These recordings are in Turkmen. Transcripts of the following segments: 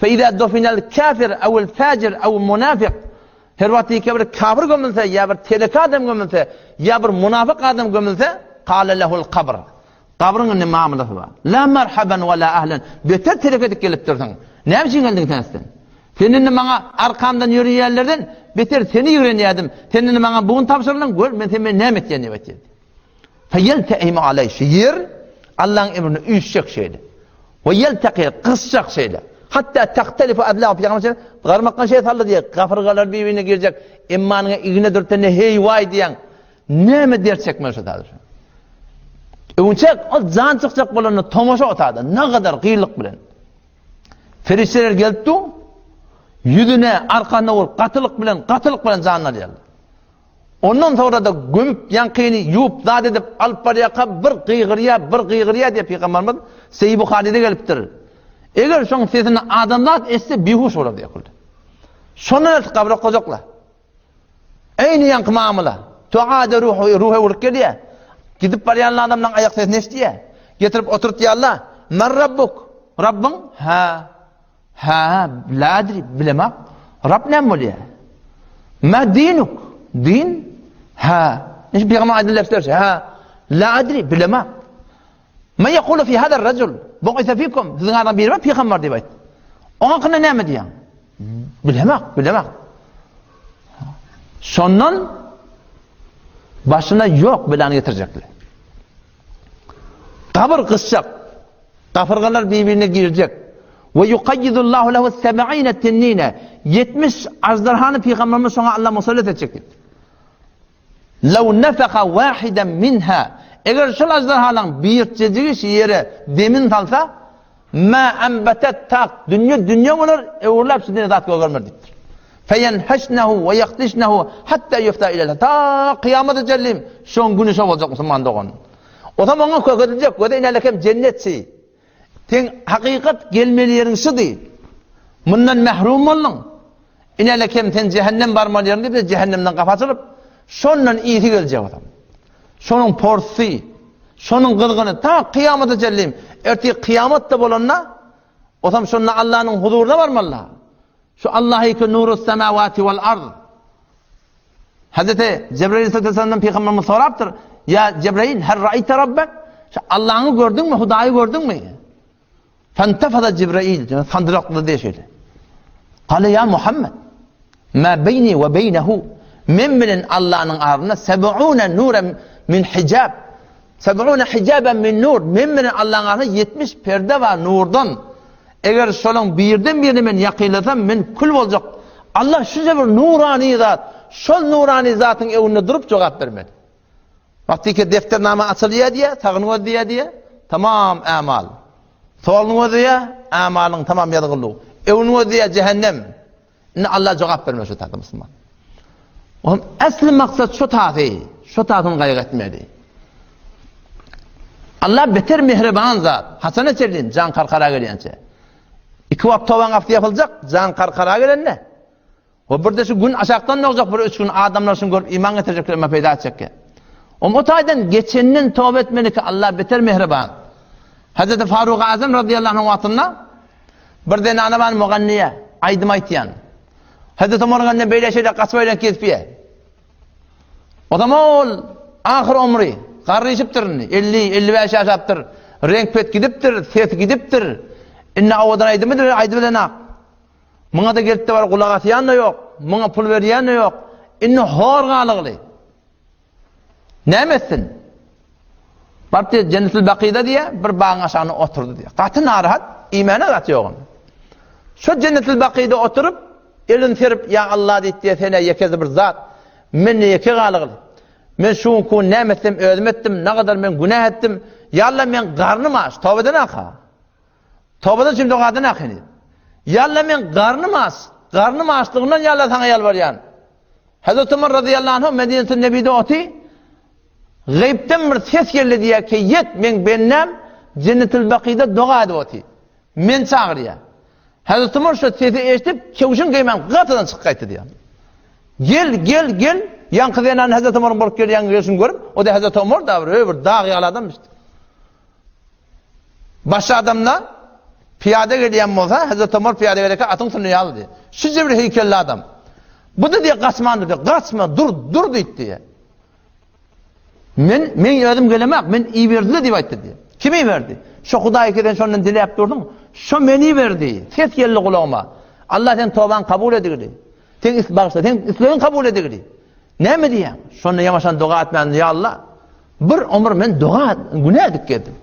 Fe izâ dufinel kâfir evil fâcir ew munâfik Her wagt ýeke bir kafir gömülse, ýa bir teleke adam gömülse, ýa bir munafyk adam gömülse, kâle lehul kabr. Gabryň indi mamlasy bar. La merhaben we la ahlen. Beter teleke edip gelipdirsiň. Näme üçin geldiň sen sen? Sen indi maňa arkamdan ýöreýänlerden beter seni ýigrenýärdim. Sen indi maňa bu gün tabşyrylyň, gör men sen meni näme etýän diýip aýtýar. Feýelte'imu aleý şu ýer Allaň emrine üýşjek şeýle. We ýelteki gysjak şeýle. Hatda tahtelifu adlahu pygamber garmakdan şey saldy diýe gapyrgalar bir-birine girjek. Emmanyňa igne dürtende heý waý diýen. Näme dert çekmeli şu taýda. Öňçek ol jan çykjak bolanda tomaşa otada nagadar gyýlyk bilen. Perişdeler gelip dur. Ýüzüne, arkanyna urup gatylyk bilen, gatylyk bilen janyny alýarlar. Ondan soňra-da gömüp, ýaňkyny ýuwup, zat edip alyp barýarka bir gygyrýar, bir gygyrýar diýip pygamberimiz Seýi Buharyda gelipdir. Eger şoň sesini adamzat eşitse bihuş bolar diýip. Şondan eltip gabra kojaklar. Eýni ýaňky mamla. Tuada ruhu, ruh öwrüp gelýär. Gidip barýan adamlaryň aýak sesini eşidýär. Getirip oturtýarlar. Men Rabbuk. Rabbyň? Ha. Hä, la adri, bilemok. Rab näme bolýar? Ma dinuk? Din? Hä. Indi pygamber aýdan lefzler şu. Hä. La adri, bilemok. Ma yekulu fi hada rajul? Bu'isa fikum. Siziň araňyzda biri bar pygamber diýip aýtdy. Oňa hakynda näme diýýäň? Bilemok, bilemok. Şondan başyna ýok belany getirjekler. Gabyr gysjak. Gapyrgalar bir-birine girjek. We yukayyidullahu lehu seb'ine tinnine. 70 ajdarhany pygamberimiz şoňa Allah musallat etjek diýipdir. Law nefeha wahidan minha. Eger şol ajdarhalaň birjejigi şu ýere demin salsa, ma ambatat tak dünýe dünýe bolar, öwrüläp şu dünýe zat gögermer diýipdir. Feyenheşnehu we yahdişnehu hatta yufta ilel. Ta kyýamata çenli şoň güni şo boljak musulman dogan. Ozam oňa kökediljek, göze inälekem jennetçi. Seň hakykat gelmeli ýeriň şudy. Mundan mährum bolduň. Inälekem sen jähennem barmaly ýeriň diýip, jähennemden gapy açylyp, şondan ýygy geljek ozam. Şonuň porsy, şonuň gyzgyny ta kyýamata çenli, ertir kyýamat-da bolanda, ozam şonda Allanyň huzuryna barmaly. Şu Allahy ki nurus semawati wal ard. Hazreti Cebrail aleyhisselamdan Peygamberimiz sorapdyr. Ya Cebrail, her ra'ayte rabbek? Şu Allah'ı gördün mü, Hudayı gördün mü? Fentefada Cebrail, sandyrakly diye şeýle. Kale ya Muhammed, ma beyni ve beynehu men bilen Allah'ın arasında seb'une nuren min hicab. Seb'une hicaben min nur. Men bilen Allah'ın arasında 70 perde var nurdan. Eger şolaň birden birini men ýakynlasam, men kül boljak. Allah şunça bir nurany zat, şol nurany zatyň öňünde durup jogap bermedi. Wagtyky defternama açylýar diýýär, sagyny gözleýär diýýär, tamam ämal. Soluny gözleýär, ämalyň tamam ýazgylygy. Öňüni gözleýär, jähennem. Indi Allah jogap bermez şu taýda musulman. Onuň äsli maksat şu taýy, şu taýyny gaýgy etmeli. Allah beter mehriban zat. Haçana çenli jan karkara gelýänçe. Iki wagt tobaň gapysy ýapyljak, jan karkara gelende. We bir de şu gün aşakdan dogjak bir üç gün adamlar şuny görüp iman getirjekler, emma peýda etjekler. Oň o taýdan geçenden toba etmeli ki Allah beter mehriban. Hazreti Faruk Azam radıyallahu anh wagtynda Bir zenana bar muganniýe, aýdym aýtýan. Hazreti Omaryň elinden beýle şeýle gaçyp aýlanyp gezip ýer. O zaman ol ahyr omry, garryşypdyr indi, 50-55 ýaşapdyr. Reňk pet gidipdir, ses gidipdir. Indi owadan aýdymy da aýdyp bilenak. Muňa da gelip de bar gulak asýan da ýok, muňa pul berýän de ýok. Indi hor galygly. Näme etsin? Baryp diýýär, Jennetul Bakyda diýýär, bir bagyň aşagynda oturdy diýýär. Gaty narahat, iýmäne zat ýok onuň. Şo Jennetul Bakyda oturyp, elini serip, Ýa Allah diýip diýýär, sen-ä ýekezi bir zat. Men ýeke galygyl. Men şu günki gün näme etsem özüm etdim, nagadar men günä etdim. Ýa Allah, men garnym aç, toba eden-aka. Tobadan üçin doga eden-ak heniz. Ýa Allah, men garnym aç, garnym açlygyndan ýa Allah saňa ýalbarýan. Hazreti Ömer razyýallahu anhu Medinetün Nebide oty, Gaýypdan bir ses geldi diýýär ki, ýet, meň bendäm Jennetül Bakyda doga edip oty. Meni çagyrýar. Hazreti Ömer şu sesi eşidip, kewşin geýmän gapydan çykyp gaýtdy diýýär. Gel, gel, gel, ýaňky zenan Hazreti Ömeriň bolup gelýän gelşini görüp, o-da Hazreti Ömer da bir, öý bir dag ýaly adamyş. Başga adamda. Pyýada gelýän bolsa, Hezreti Omar pyýada gelerkä atyň üstünde ýaly diýýär. Şuje bir heýkelli adam. Bu-da diýýär, gaçman dur diýýär. Gaçma, dur, dur diýdi diýýär. Men, men özüm gelemak, men iberdiler diýip aýtdy diýýär. Kim iberdi? Şo Hudaý ki sen şondan diläp durduň, şo meni iberdi. Ses geldi gulagyma. Allah sen tobaňy kabul edigdi. Sen is bagyşla, sen islegiň kabul edigdi. Näme diýýäň? Şonda ýamaşan doga etmän, ýa Allah, bir ömür men doga günä edip geldim.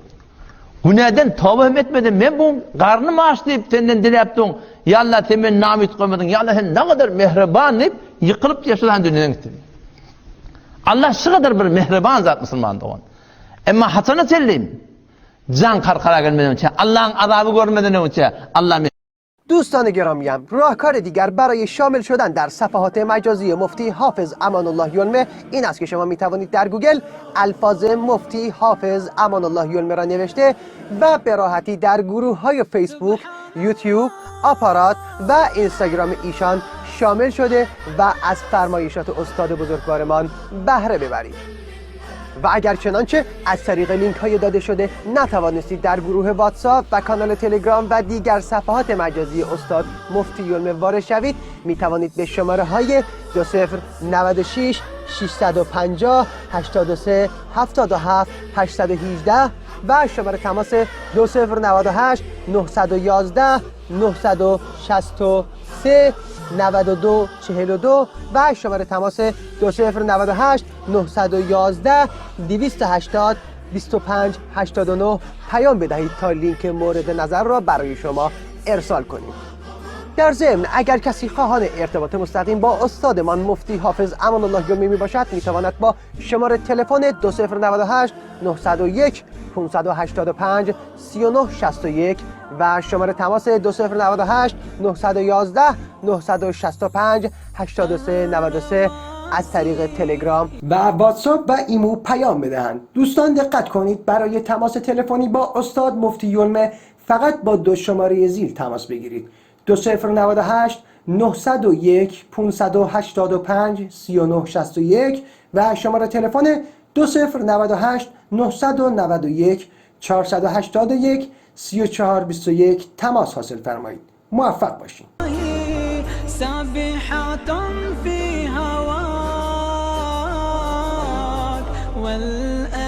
Günäden toba hem etmedim. Men bu garnym aç diýip senden diläp duň. Ýa Allah, sen meni namyt goýmadyň. Ýa Allah, sen nägadar mähriban diýip ýykylyp diýip şu dünýäden gitdim. Allah şu kadar bir mähriban zat musulman dogan. Emma haçana çenli jan karkara gelmeden öňçe, Allah'ın azaby görmeden öňçe, Allah دوستان گرامیم راهکار دیگر برای شامل شدن در صفحات مجازی مفتی حافظ امان الله یلمه این است که شما می توانید در گوگل الفاظ مفتی حافظ امان الله یلمه را نوشته و به راحتی در گروه های فیسبوک، یوتیوب، آپارات و اینستاگرام ایشان شامل شده و از فرمایشات استاد بزرگوارمان بهره ببرید. و اگر چنانچه از طریق لینک های داده شده نتوانستید در گروه واتساپ و کانال تلگرام و دیگر صفحات مجازی استاد مفتی یلمه وارد شوید می توانید به شماره های 2096 650 83 77 818 و شماره تماس 2098 911 963 92 42 و شماره تماس 2098 911 280 25 89 پیام بدهید تا لینک مورد نظر را برای شما ارسال کنیم. در ضمن اگر کسی خواهان ارتباط مستقیم با استادمان مفتی حافظ امان الله یلمی می باشد می تواند با شماره تلفن 2098 901 585 3961 و شماره تماس 2098 911 965 8393 از طریق تلگرام و واتساپ و ایمو پیام بدهند. دوستان دقت کنید برای تماس تلفنی با استاد مفتی یلمه فقط با دو شماره زیر تماس بگیرید: 2098 901 585 3961 و شماره تلفن 2098 991 481 3421 تماس حاصل فرمایید. موفق باشین. سابحة في هواك والأنهار.